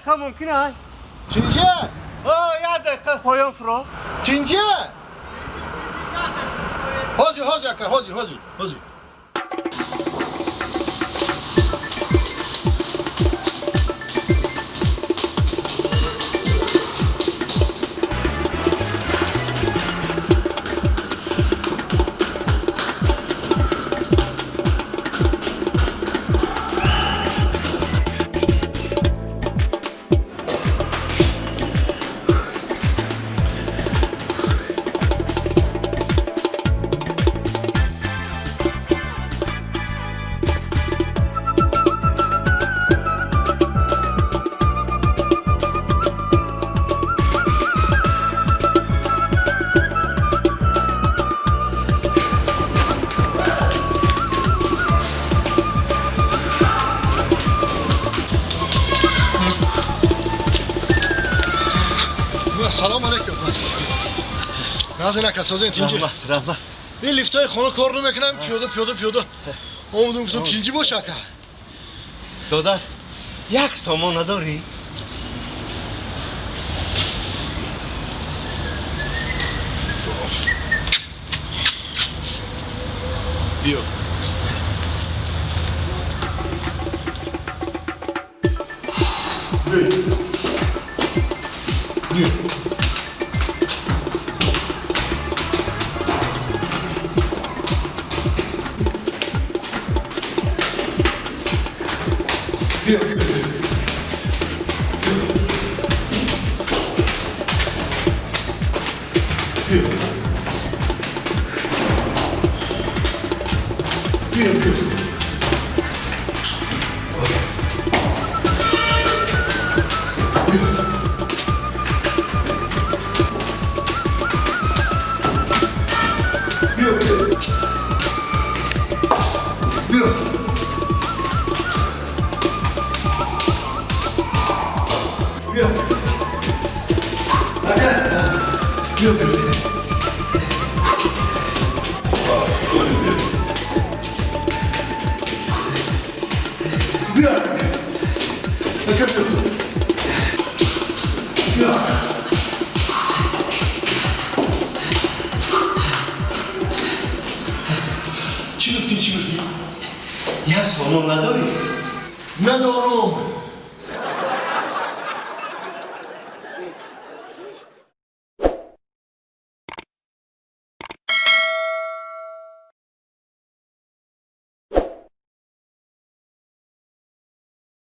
Дақиқа мумкин ай? Тинҷа? О, як дақиқа поён фуро. Тинҷа? Ҳозир, ҳозир, ака, ҳозир, ҳозир, ҳозир. Салом алейкум. Назин ака, созен тинҷи. Раҳмат, раҳмат. Ин лифтҳои хона кор намекунам, пиёда, пиёда, пиёда. Омадам, гуфтам тинҷи бош, ака. Додар, як сомон надорӣ? Биё. Не. Не. Биё, биё, биё. Биё. Биё, биё. Биё. Биё, биё. Биё. Биё. Ака. Биё, биё. Биё. Ака, биё. Биё. Чӣ гуфтӣ, чӣ гуфтӣ? Як сомон надорӣ? Надорум.